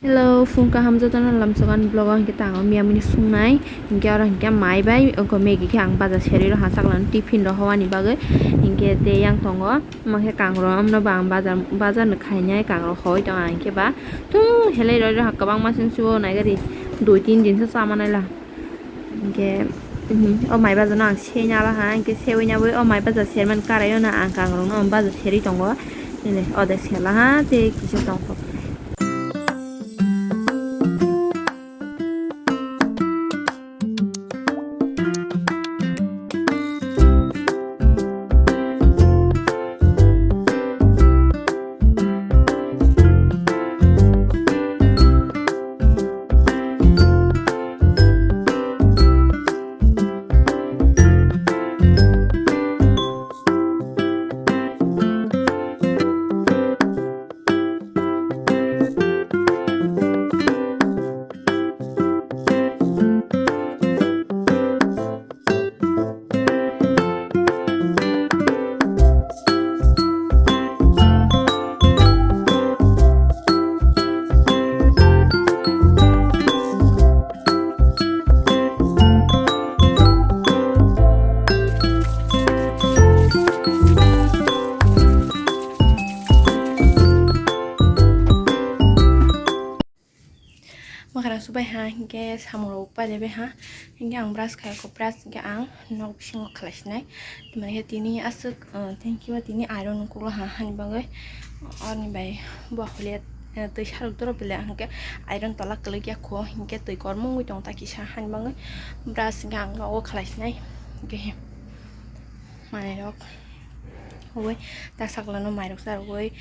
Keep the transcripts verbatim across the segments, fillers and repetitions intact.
Hello, phung kaham jotono lamsogan vlog o hwnkhe tango miyamwini sungnai. Hwnkhe oro hwnkhe mai bai, oko Maggie khe ang baja serwi rw ha, saklang tiffin rw howani bagwi. Hwnkhe tei yang tongo, omo khe kangrok, omno bo ang bajar, bajar no khainai, kangrok hoi tongo ang khe ba. Tung helai rw ha, kwbangma sini subo naigari, dui tin din se cha manai la. Hwnkhe, mhm, o mai baja no ang sena la ha, hwnkhe sewi na bai o mai baja sermani karai o no ang kangrok no baja serwi tongo. Nini ode sela ha, tei kisa tongkho. Mwkhang subai ha, hwnkhe samung rok pailaibai ha, hwnkhe ang brush khai kho, brush hwnkhe ang nok bisingo khlai sinai. Tini khe tini aswk, uh, thank you, tini iron kukla ha, hani bagwi. Ani bai bo hole, uh, twi sarok doro bele, hwnkhe iron tola kwlwk ya kho, hwnkhe twi kormo wngwi tong ta kisa, hani bagwi brush hwnkhe ang nogo khlai sinai. Hwnkhe manwi rok, oi, ta sakla no mai rok charwgwi,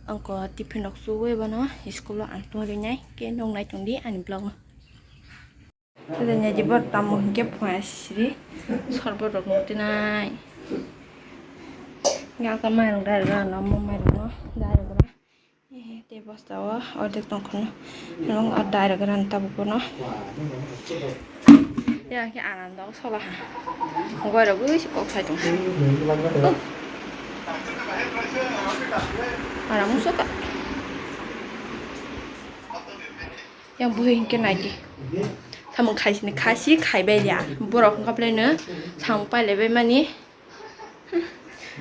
wngkha tiffin rok chuwi bono school o ang tong rinai, khe nuknai tong di ani vlog no. Tei nai di bo tamo hinkhe phunai siri sorbot rok nung tinai. Gal ka mairung dai rok rano, mo mairung no dai rok rano. Eh, tei bosta o ordek tong kheno. Nung o dai rok rano tabuk bono. Ya khe anando sola ha. Goi rok ui si kok sai tong. Oh. Para muso ka. Yang buhi hinkhe naidi. Samung khaisini khasi khaibai ya. Borok wngkha bwlai no samung pailaibai mani.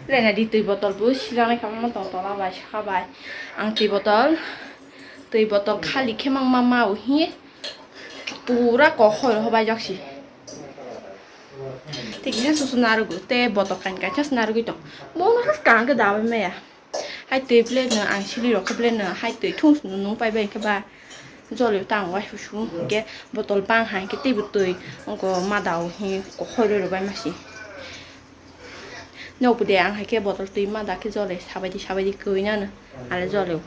Lena di twi botol bo sijaknai kha, mo tong tola bai saka bai. Ang twi botol, twi botol khali khe mang ma ma o hi pura kok hoi rw bai jak si. Tei kisa susu narwgo, tei botol kain kaisa se narwgwi tong. Bono has kaham khe dabai maya. Hai twi plate no ang sili rok khe plate no hai twi thung sung nung pai bai khe ba jolio tang wai susu hwnkhe botol bang hai khe teibo twi wngkha mada o hi kok hoi rw bai masi. Nokbo de ang hai khe botol twi mada khe jole sabaidi sabaidi kwina no ale jolio.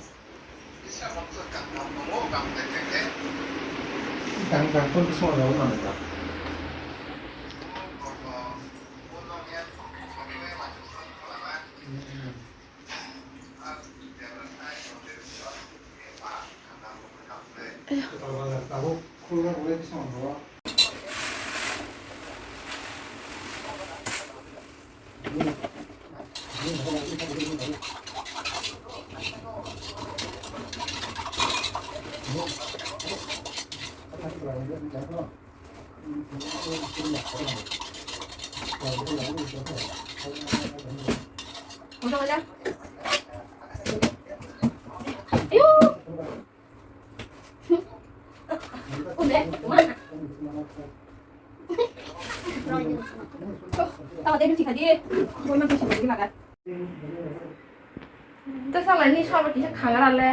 Ta salai ni sabo kisa khangara le.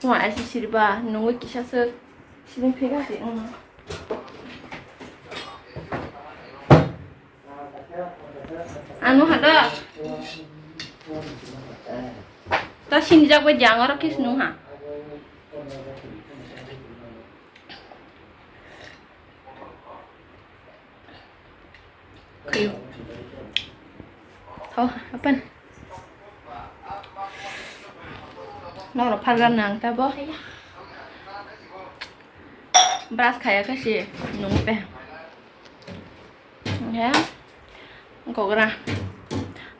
Mo ai si siriba nungwi kisa se siling phega si, mm. Anu hado. Ta sinijak bai jang oro kis nung ha. Khayo. Tho, apan. Noro phargar nang ta bo. Brush khaya khe si nung pe. Ya. Gogra.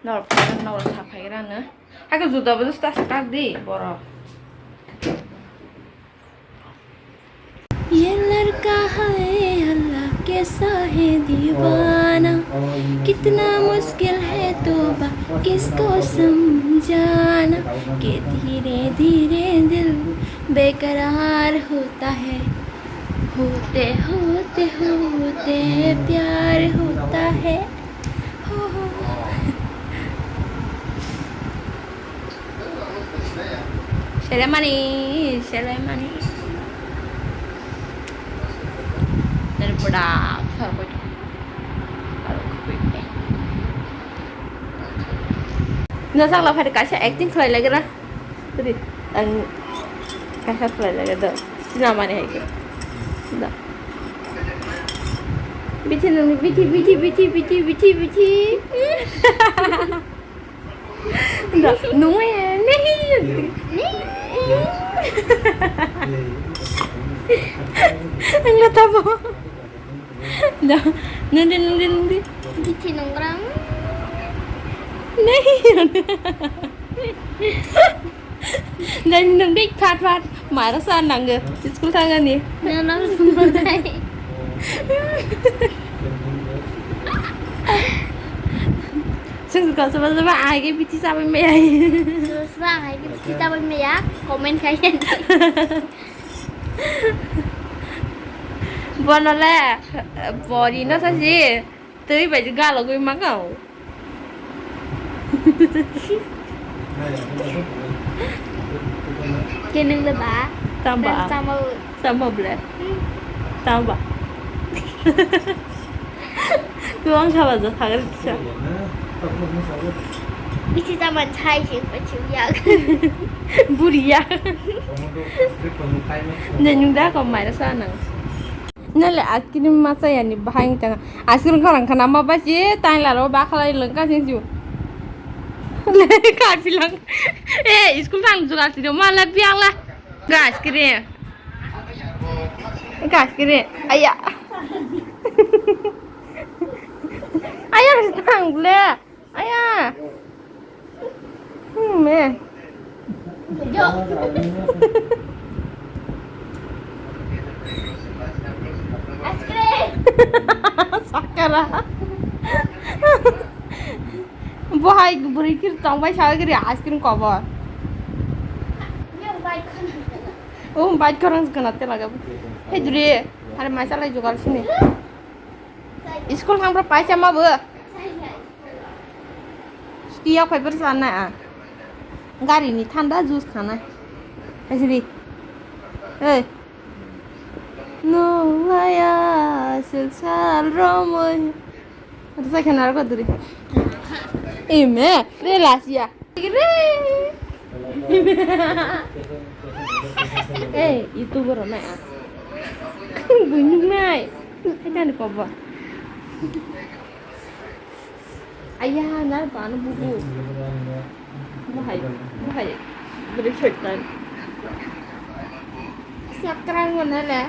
Noro phargar, noro sa phaigra no. Hake juda bo justa sakar di borok. ऐसा है दीवाना, कितना मुश्किल है तौबा, किसको समझाना, कि धीरे धीरे दिल बेकरार होता है, होते होते होते प्यार होता है। हो, हो, हो। Selemani, selemani. Dari pura, pura. Nasa kalau pada kasih acting khlai lagi lah. Tadi ang kasih khlai lagi dah. Sina mani hai ke. Dah. Bithi nang bithi, bithi, bithi, bithi, bithi, bithi. Dah, nunggu ya, nih. Nih. Enggak tahu. Dah, nanti, nanti, nanti. Bithi nongkrong. Nih. Dan nunggu fat fat. Mara sa nangge. School thangani. Nang nang sumber kai. Sing ka sama sama ai ke bithi sabai me ai. Sama sama ai ke bithi sabai me ya. Comment kai. Bono le bori no sa si. Twi bai galogwi mangao. Ke nung le ba? Tamba. Tamba. Tamba ble. Tamba. Tu ang kha ba ja thagar kisa. Bisi tamba chai si pa si ya. Buri ya. Ne nung da ko mai sa nang. Nale askrim masa yani bahai tanga. Askrim khorang khana ma basi tain laro bakhalai lengka sing ju. Le ka bilang. Eh, school thang juga sih mala biang lah. Ga askrim. Ga askrim. Aya. Aya thang le. Aya. Hmm, eh. Jo. Askrim. Sakara. Bohai bwrwi kir tongbai sawi kiri askrim kobor. Oh, bike korang kana tela gabu. Hey, duri. Hari mai salai jugal sini. School thangpra paisa ma bo. Ski yok phaibar sana a. Gari ni thanda juice khana. Ajri. Hey. No laya sal romoi. Ata sai khana ko duri. Ime, re lasia. Re. Eh, itu boro na. Bunyuk nai. Kita ni kobo. Ayah, nar bano bubu. Bahai, bahai. Beri setan. Siap terang mana le?